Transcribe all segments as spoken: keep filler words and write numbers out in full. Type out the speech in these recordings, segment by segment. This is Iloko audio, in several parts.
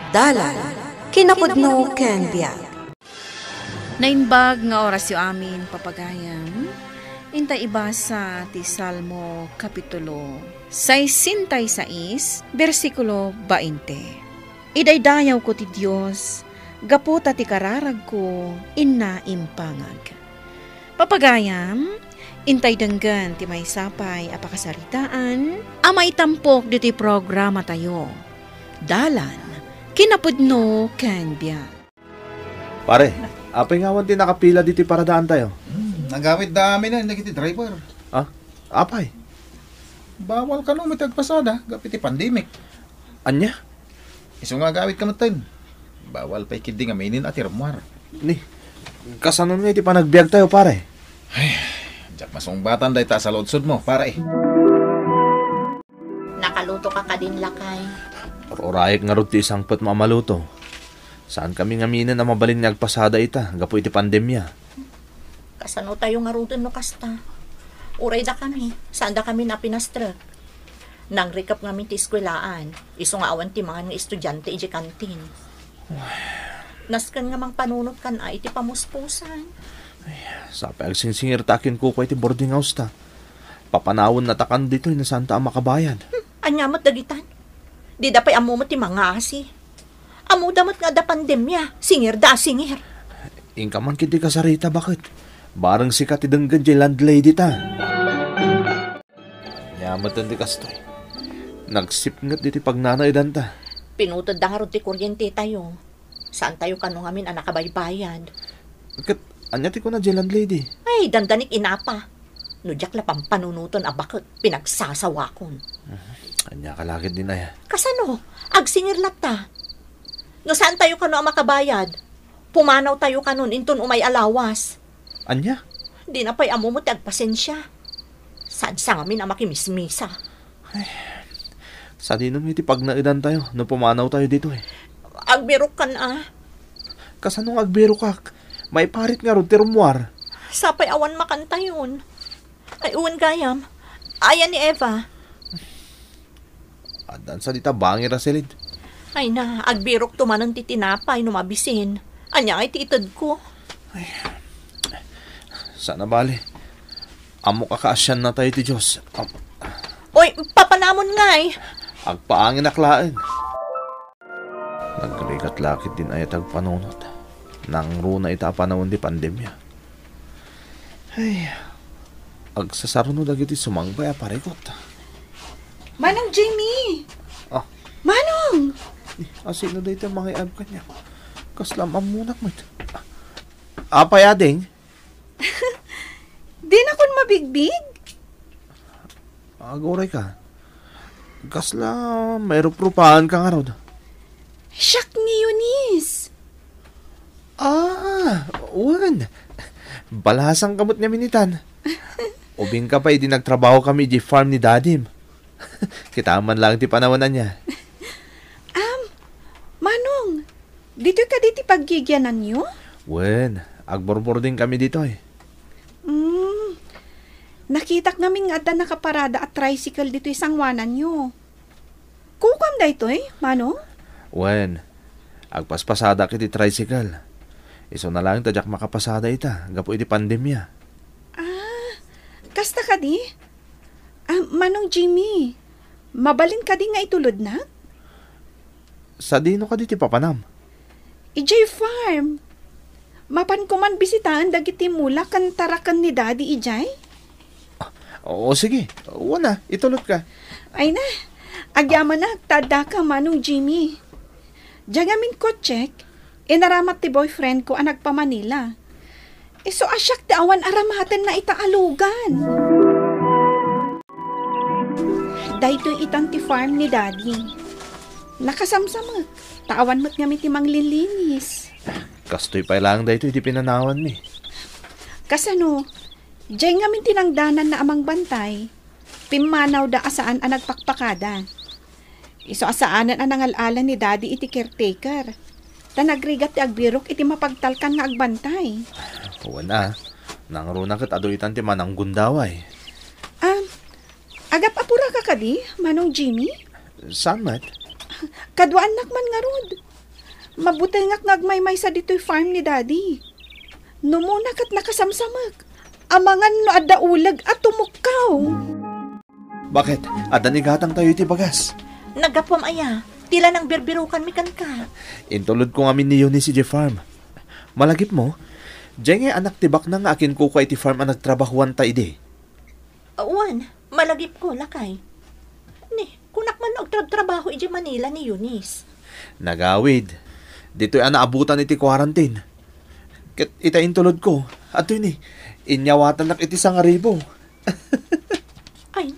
Dalan, kinapudno ken biag. Naimbag nga orasyo amin, papagayam. Inta ibasa ti Salmo Kapitulo sesenta y seis, bersikulo veinte. Idaydayawko ti Dios, gapu ta ti kararagko inna impangag. Papagayam, intay denggen ti maysa pay a pakasaritaan a maitampok ditoy programatayo. Dalan, kinapudno ken biag. Pare, apay nga awan ti nakapila ditoy paradaantayo? Hmm, nagawid da amin dagiti driver. Ah, apay? Bawal kano met ti agpasada, gapu iti pandemic. Ania? Isu nga agawid ka metten. Bawal pay ketdi nga minin a ti rummuar. Ni, kasano nga iti panagbiagtayo, pare? Ay, diak masungbatan dayta a saludsodmo, pare. Nakaluto ka kadin, lakay? Urayek ngarud ti isangpetmo a maluto. Saan kami ngaminen a mabalin nga agpasada ita gapu iti pandemia. Kasano tayo ngaruden no kasta? Uray dakami, saan dakami napinastrek. Nangrikep ngamin ti eskuelaan, isu nga awan ti mangan nga estudiante idiay kantin. Nasken nga mangpanunot kan a iti pamuspusan. Sapay agsingsingirta kenkuko iti boarding house ta. Papanawennata kan ditoy no saanta a makabayad. Hmm, ania met dagitan? Dida pay ammo met ti mangaasi. Ammoda met nga adda pandemia, singirda a singir. Inka man ketdi kasarita, baket. Bareng sika ti denggen diay landlady ta. Ania metten ti kastoy? Nagsipnget ditoy pagnanaedanta. Pinutedda ngarud ti kuryentetayo. Saantayo kano ngamin a nakabaybayad. Ket ania ti kuna diay landlady? Ay, dandanik inapa. No diak la pampanunoten a baket, pinagsasawakon. Ania ka la ketdin aya? Kasano? Agsingir latta. No saantayo kano a makabayad, pumanawtayo kanon inton umay a lawas. Ania? Dina pay ammo met ti agpasensia. Saan sa ngamin a makimismisa. Sadino nga iti pagnaedantayo no pumanawtayo ditoy? Agbirokkan a. Kasano nga agbirokak? Maiparit ngarud ti rummuar. Sapay awan makantayon. Ay, wen gayam. Aya ni Eva. Addan sa dita bangir a silid. Ay na, agbirokto manen ti tinapay no mabisin. Ania ngay ti itedko? Ay, saan a bale. Ammok a kaasiannatayo ti Dios. Am- Oy, papanamon ngay. Agpaanginak laeng. Nagrigat la ketdin aya ti agpanunot. Nangruna ita a panawen ti pandemia. Ay, agsasarno dagiti sumangbay a parikot. Manong Jimmy! Ah. Manong! Eh, asino dayta mangiab kaniak? Kasla ammonak met. Apay, ading? Dinakon mabigbig? Aguray ka. Kasla mairuprupaanka ngarud? Siak ni Eunice. Ah, wen. Balasangka met ngamin itan. Ubingka pay idi nagtrabahokami idiay farm ni dadim. Kitaem man laeng ti panawen ania. Am, Manong, ditoy kadi ti paggigiananyo? Wen, agborbordingkami ditoy. Mm, nakitak ngamin nga adda nakaparada a tricycle ditoy sanguananyo. Kukuam daytoy, Manong? Wen, agpaspasadak iti tricycle. Isuna laeng ta diak makapasada ita gapu iti pandemia. Ah, kasta kadi? Ah, Manong Jimmy, mabalin kadi nga itulodnak? Sadino kadi ti papanam? Idiay farm. Mapanko man bisitaen dagiti mula ken taraken ni Daddy idiay? Ah, oo, sige. Wen a, itulodka. Ay na, agyamanak ta addaka, Manong Jimmy. Diay ngamin kotsek, inaramat ti boyfriendko a nagpa-Manila. Isu a siak ti awan aramatenna ita a lugan. Daytoy itan ti farm ni Daddy. Nakasamsamek, ta awan met ngamin ti manglinlinis. Kastoy pay laeng daytoy ti pinanawanmi. Kasano, diay ngamin ti nangdananna a mangbantay, pimmanawda a saan a nagpakpakada. Isu a saanen a nangal-ala ni Daddy iti caretaker. Ta nagrigat ti agbirok iti mapagtalkan nga agbantay. Wen a, nangruna ket adu itan ti mananggundaway. Ah, agap-apuraka kadi, Manong Jimmy? Saan met? Kaduaannak man ngarud. Mabutengak nga agmaymaysa ditoy farm ni Daddy. No umuna ket nakasamsamek. Amangan no adda uleg a tumukkaw. Bakit? Adda ni gatang tayo iti bagas. Naggapuam aya, ti lanang birbirukanmi kenka. Intulod ko ngamin ni Eunice iti farm. Malagip mo? Diay nga anak ti bakna nga akinkukua iti farm a nagtrabahuanta idi. Wen, malagipko, lakay. Ni, kunak man no agtrabtrabaho idiay Manila ni Eunice. Nagawid. Ditoy a naabutan iti quarantine. Ket ita intulod ko, adtoy ni, inyawatannak iti sangaribu. Ay,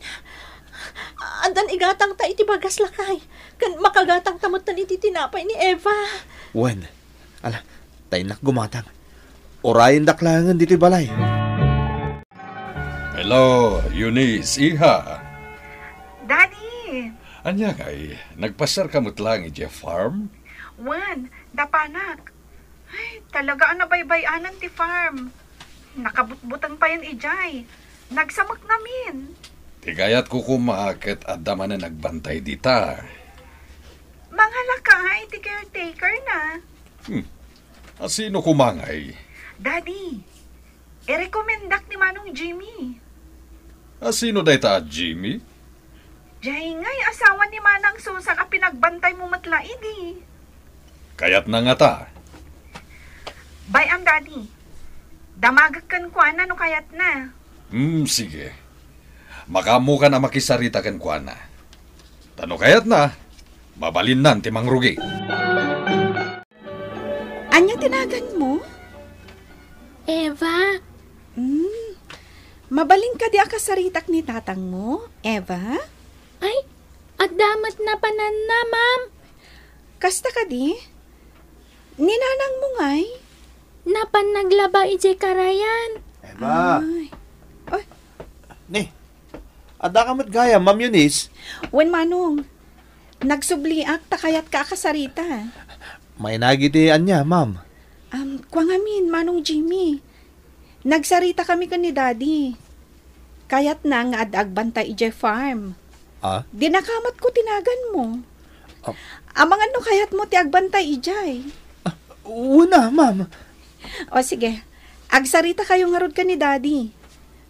addan igatangta iti bagas, lakay. Ken makagatangta metten iti tinapay ni Eva. Wen, ala, ta innak gumatang. Urayendak laengen ditoy balay. Hello, Eunice, iha. Daddy! Ania ngay, nagpasiarka met laeng idiay farm? Wen, napanak. Ay, talaga a nabaybay-anan ti farm. Nakabutbuteng payen idiay. Nagsamek ngamin. Ti kayatko koma ket adda manen agbantay dita. Mangalaka iti caretaker na. Hmm. A sino koma ngay? Daddy, irekomendak ni Manong Jimmy. A sino dayta a Jimmy? Diay ngay asawa ni Manang Susan a pinagbantaymo met la idi. Kayatna ngata? Bay-am, Daddy. Damagek kenkuana no kayatna. Hmm, sige. Makaammokan a makisarita kenkuana. Ta no kayatna, mabalinnan ti mangrugi. Ania ti naganmo? Eva. Hmm. Mabalin kadi a kasaritak ni tatangmo, Eva? Ay, adda met napananna, ma'am. Kasta kadi? Ni nanangmo ngay? Napan naglaba idiay karayan. Eva. Ay. Ay. Ni, adda ka met gayam, Ma'am Eunice? Wen, Manong. Nagsubliak ta kayatka a kasarita. Mainaig iti ania, ma'am? Um, kua ngamin, Manong Jimmy. Nagsarita kami ken ni Daddy. Kayatna nga adda agbantay idiay farm. Ah? Dinakamatko ti naganmo. Ah. Amangan no kayatmo ti agbantay idiay. Ah, una, ma'am. O sige, agsarita kayo ngarud ken ni Daddy.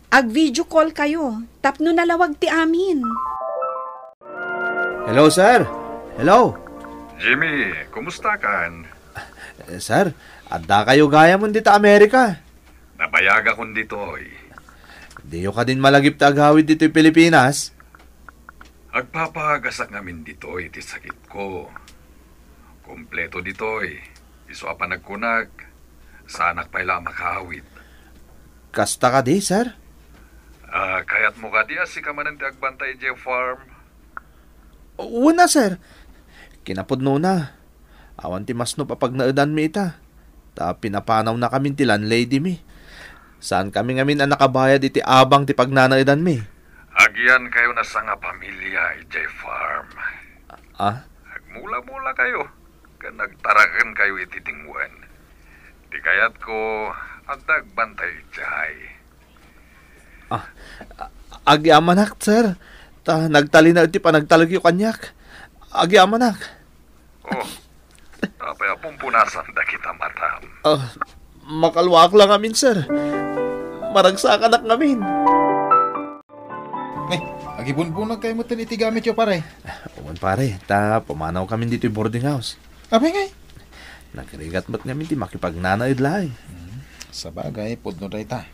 Ag-video call kayo tapno nalawag ti amin. Hello, sir. Hello. Jimmy, kumusta kan? Eh, sir, adda kayo gayam dita Amerika. Nabayagakon ditoy. Diyo kadin malagip ta agawid ditoy Pilipinas? Agpapagasak ngamin ditoy ti sakitko. Kompleto ditoy. Isu a panagkunak, saanak pay la a makaawid. Kasta kadi, sir? Ah, kayatmo kadi a sika manen ti agbantay idiay farm? Una, sir. Kinapudnona, awan ti masnop a pagnaedanmi ita, ta pinapanawnakamin ti landladymi. Saankami ngamin a nakabayad iti abang ti pagnanaedanmi. Agyankayon a sangapamilia idiay farm. Ah? Agmula-mula kayo, ken agtaraken kayo iti dingwen. Ti kayatko, adda agbantay idiay. Ah, a-, agyamanak, sir. Ta nagtalinaed ti panagtalekyo kaniak. Agyamanak. Oh, apay a pumpunasan dagita matam? Ah, makaluak la ngamin, sir. Maragsakanak ngamin. Ay, agibunbunag kayo metten iti gamityo, pare. Wen, pare, ta pumanaw kami ditoy boarding house. Apay ngay? Nagrigat met ngamin ti makipagnanaed laeng. Hmm, sabagay, pudno dayta.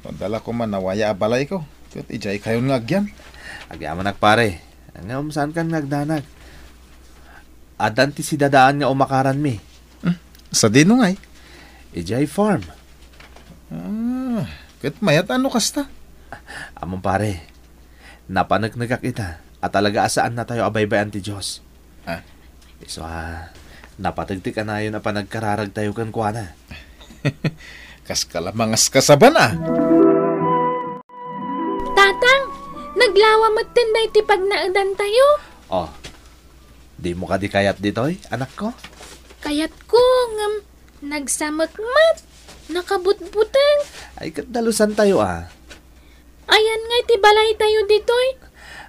No adda la koma nawaya a balayko, ket idiay kayon nga agyan. Agyamanak, pare. Ngem saankan nga agdanag. Addan ti sidadaan nga umakaranmi. Hmm? Sadino ngay? Idiay farm. Ah, ket mayat a no kasta? Ammom, pare, napaneknekak ita a talaga a saannatayo a baybay-an ti Dios. Ah. Isu a, napateg ti kanayon a panagkararagtayo kenkuana. Kaskala mangaskasaban a. Tatang, naglawa metten daytoy pagnaedantayo. Oh, dimo kadi kayat ditoy, anakko? Kayatko, ngem nagsamek met. Nakabutbuteng. Ay, ket dalusantayo a. Ayan nga iti balaytayo ditoy.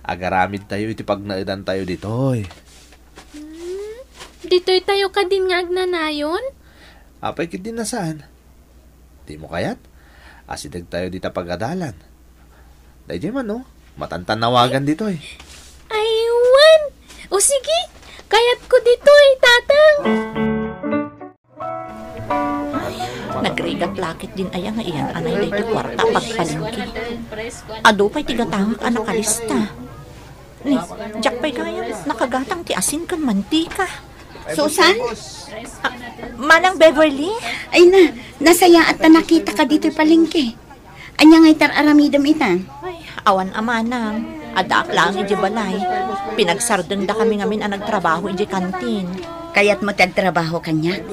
Agaramidtayo iti pagnaedantayo ditoy. Hmm, Ditoy tayo kadin nga agnanayon? Apay ketdi a saan? Dimo kayat? Asideg tayo dita pagadalan. Daydiay man, o. Matantannawagan ditoy. Ay, wen. O sige, kayatko ditoy, Tatang. Ay, nagrigat la ketdin aya nga iyan-anay daytoy kuarta a pagpalengke. Adu pay ti gatangak a nakalista. Ni, diak pay gayam nakagatang ti asin ken mantika. Susan? Ah, Manang Beverly? Ay na, nasayaat ta nakitaka ditoy palengke. Ania ngay ti ar-aramidem ita? Ay, awan a manang. Addaak laeng idiay balay. Pinagsardengdakami ngamin a nagtrabaho idiay kantin. Kayatmo ti agtrabaho kaniak?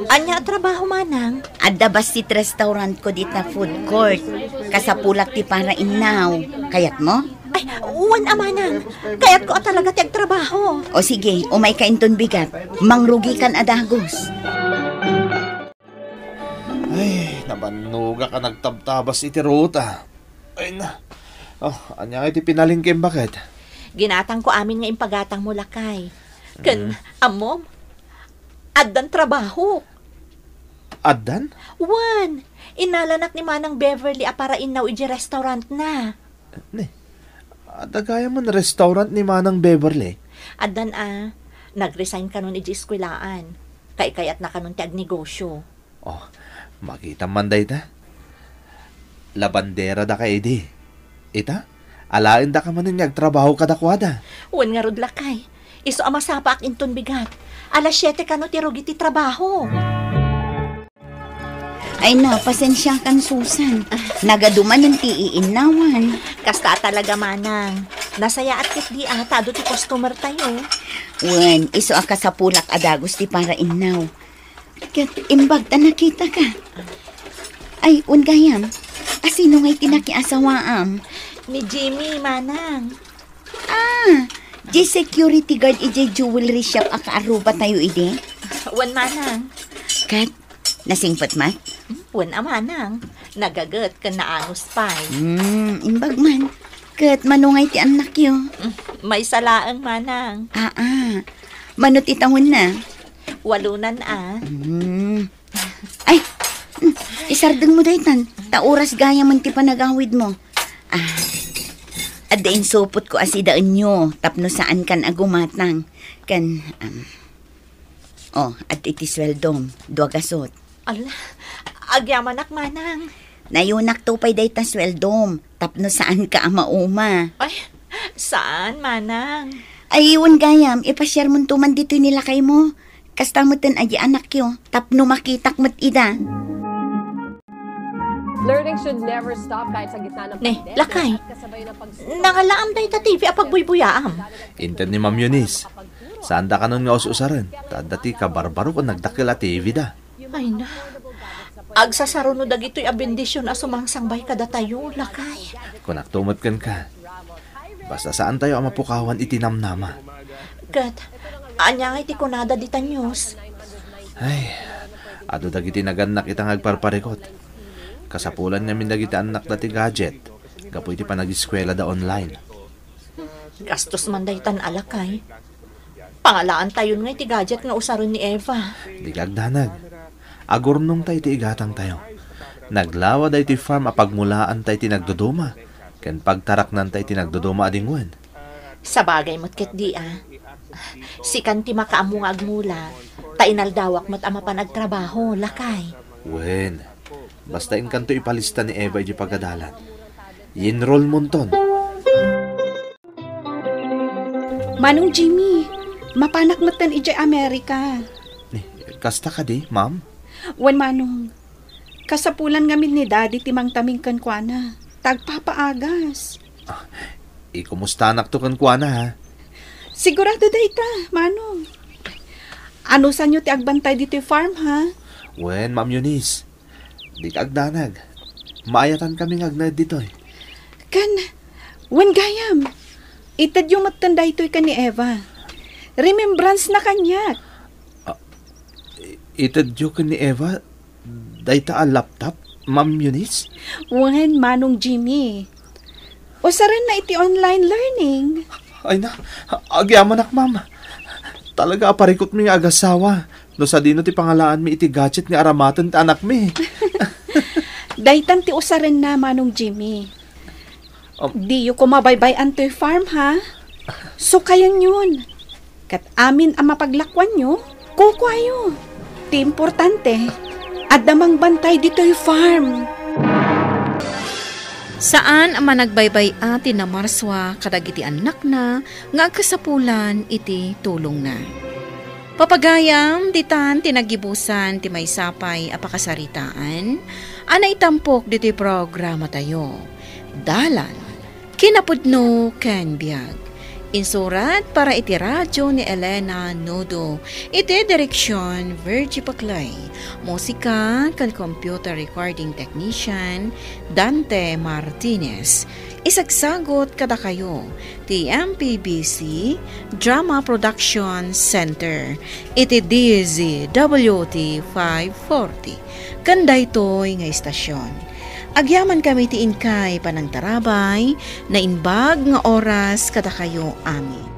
Ania a trabaho, manang? Adda bassit restaurantko dita food court. Kasapulak ti para innaw. Kayatmo? Ay, wen a manang. Kayatko a talaga ti agtrabaho. O sige, umayka inton bigat. Mangrugikan a dagus. Ay, nabannogak a nagtabtabas iti ruta. Ay na. O, ania ngay ti pinalengkem, baket? Ginatangko amin nga impagatangmo, lakay. Ken, Mm. ammom, addan trabaho. Addan? Wen, innalanak ni Manang Beverly a para innaw idiay restaurantna. Ni, adda gayam a restaurant ni Manang Beverly? Addan a, nag-resign kanon idiay eskwelaan. Kaykayatna kanon ti agnegosio. O, makitam man dayta. Labanderadaka idi. Ita, alaendaka manen nga agtrabaho kadakuada. Wen ngarud, lakay. Isu a masapaak inton bigat. Alas siete kano ti rugi ti trabaho. Ay na, pasensiakan, Susan. Nagadu manen ti iinnawan. Kasta a talaga, manang. Nasayaat ketdi a, ta adu ti customer tayo. Wen, isu a kasapulak a dagus ti para innaw. Ket imbag ta nakitaka. Ay, wen gayam, asino ngay ti nakiasawaam? Ni Jimmy, manang. Ah, di security guard idiay jewelry shop a kaarruba tayo idi? Wen, manang. Ket, nasingpet met? Wen a, manang. Nagaget ken naanus pay. Hmm, imbag man. Ket mano ngay ti annakyo? Maysa laeng, manang. Aa, mano ti tawenna? Walonan a. Hmm. Ay, hmm, isardengmo daytan, ta oras gayamen ti panagawidmo. Ah, adda insupotko a sidaenyo tapno saankan a gumatang. Ken, um, o, adda iti sueldom, dua gasut. Ala, agyamanak, manang. Nayonakto pay dayta sueldom, tapno saanka a mauma. Ay, saan, manang? Ay, wen gayam, ipasiarmonto man ditoy ni lakaymo. Kasta metten a di anakyo, tapno makitak met ida. Learning should never stop kahit sa gitna ng Ne, pandemya lakay. At kasabay ng pag- Nangalaam dayta T V a pagbuybuyaam. Inted ni Ma'am Eunice. Saanda kanon nga us-usaren, ta adda ti kabarbarok a nagdakkel a T V da. Ay na. Agsasaruno dagitoy a bendision a sumangsangbay kadatayo, lakay. Kunakto met kenka. Basta saantayo a mapukawan iti namnama. Ket, ania ngay ti kunada dita news? Ay, adu dagiti nagannak ita nga agparparikot. Kasapulan ngamin dagiti annakda ti gadget, gapu iti panagiskuelada online. Gastos man daytan a lakay. Pangalaantayon ngay ti gadget nga usaren ni Eva. Dika agdanag. Agurnongta iti igatangtayo. Naglawada iti farm a pagmulaanta iti nagduduma, ken pagtaraknanta iti nagduduma a dingwen. Sabagay met ketdi a. Sikan ti makaammo nga agmula, ta inaldawak met a mapan agtrabaho, lakay. Wen, basta inkanto ipalista ni Eva iti pagadalan. Yenrolmonton. Manong Jimmy, mapanak metten idiay Amerika. Ni, kasta kadi, ma'am? Wen, Manong. Kasapulan ngamin ni Daddy ti mangtaming kenkuana. Ta agpapaagas. Ah, ikumustanakto kenkuana, ha? Sigurado dayta, Manong. Anusanyo ti agbantay ditoy farm, ha? Wen, Ma'am Eunice. Dika agdanag. Maayatankami nga agnaed ditoy. Ken, wen gayam, itedyo metten daytoy ken ni Eva. Remembrance na kaniak. Ah, i-, itedyo ken ni Eva dayta a laptop, Ma'am Eunice? Wen, Manong Jimmy. Usarenna iti online learning. Ay na, agyamanak, ma'am. Talaga a parikutmi nga agasawa no sadino ti pangalaanmi iti gadget nga aramaten ti anakmi. Daytan ti usarenna, Manong Jimmy. Um, Diyo koma baybay-an toy farm, ha? Sukayenyon. Ket amin a mapaglakuanyo, kukuayo. Ti importante, adda mangbantay ditoy farm. Saan a managbaybay-a ti namarsua kadagiti annakna nga agkasapulan iti tulongna. Papagayam, ditan ti naggibusan ti maysa pay a pakasaritaan a naitampok ditoy programatayo. Dalan, kinapudno ken biag. Insurat para iti radyo ni Elena Nudo. Iti direksyon, Virgie Paclay. Musika ken computer recording technician, Dante Martinez. Isagsagot kadakayo ti M P B C Drama Production Center iti D Z W T five forty. Ken daytoy nga istasyon, agyamankami ti inkay panangtarabay, naimbag nga oras kadakayo amin.